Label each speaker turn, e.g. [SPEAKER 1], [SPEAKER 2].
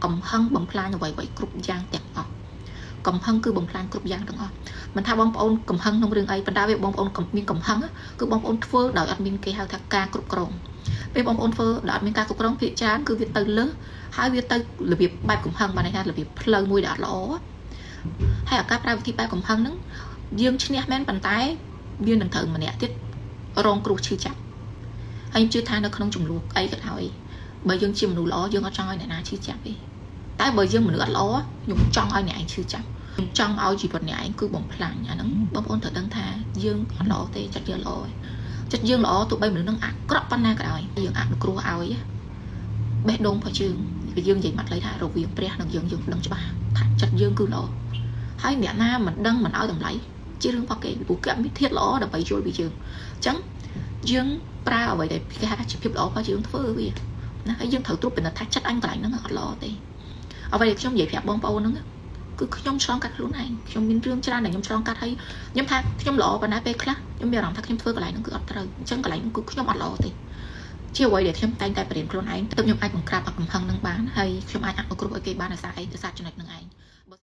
[SPEAKER 1] កំហឹងបំផ្លាញអ្វីៗគ្រប់យ៉ាងទាំងអស់កំហឹងគឺបំផ្លាញគ្រប់យ៉ាងទាំងអស់មិនថាបងប្អូនកំហឹងក្នុងរឿងអីប៉ុន្តែវាបងប្អូនមានកំហឹងគឺបងប្អូនធ្វើដោយអត់មានគេហៅថាការគ្រប់គ្រងពេលបងប្អូនធ្វើដោយអត់មានការគ្រប់គ្រងភាគច្រើនគឺវាទៅលើសហើយវាទៅរបៀបបែបកំហឹងបានន័យថារបៀបផ្លូវមួយដែលអត់ល្អហើយអាការប្រើវិធីបែបកំហឹងហ្នឹងយើងឈ្នះមែនប៉ុន្តែវានឹងត្រូវម្នាក់ទៀតរងគ្រោះឈឺចាប់ហើយខ្ញុំជឿថានៅក្នុងចំនួនអីក៏ដោយបើយើងជាមនុស្សល្អយើងអត់ចង់ឲ្យអ្នកណាឈឺចាប់ទេតែបើយើងមនុស្សអត់ល្អខ្ញុំចង់ឲ្យអ្នកឯងឈឺចាប់ខ្ញុំចង់ឲ្យជីវិតអ្នកឯងគឺបំផ្លាញអាហ្នឹងបងប្អូនត្រូវដឹងថាយើងអត់ល្អទេចិត្តយើងល្អចិត្តយើងល្អទោះបីមនុស្សនឹងអាក្រក់ប៉ុណ្ណាក៏ដោយយើងអនុគ្រោះឲ្យបេះដូងរបស់យើងគឺយើងនិយាយម៉ាត់លៃថារវាងព្រះនិងយើងយើងដឹងច្បាស់ថាចិត្តយើងគឺល្អហើយអ្នកណាមិនដឹងមិនឲ្យតម្លៃជារឿងរបស់គេព្រោះគេអត់មានធាតុល្អដើម្បីយល់ពីយើងអញ្ចឹងយើងប្រើអ្វីដែលគេហៅថាជាភាពល្អរបស់យើងធ្វើវាណាហើយយើងត្រូវត្រួតពិនិត្យថាចិត្តអញកន្លែងហ្នឹងអត់ល្អទេអ្វីដែលខ្ញុំនិយាយប្រាប់បងប្អូនហ្នឹងគឺខ្ញុំឆ្លងកាត់ខ្លួនឯងខ្ញុំមានរឿងច្រើនដែលខ្ញុំឆ្លងកាត់ហើយខ្ញុំថាខ្ញុំល្អប៉ុន្តែពេលខ្លះខ្ញុំមានអារម្មណ៍ថាខ្ញុំធ្វើកន្លែងហ្នឹងគឺអត់ត្រូវអញ្ចឹងកន្លែងហ្នឹងគឺខ្ញុំអត់ល្អទេជាអ្វីដែលខ្ញុំតែងតែបរៀនខ្លួនឯងទើបខ្ញុំអាចបង្ក្រាបអាកំហឹងនឹងបានហើយខ្ញុំអាចអនុគ្រោះឲ្យគេបានដោយសារអីដោយសារចំណុចហ្នឹងឯង។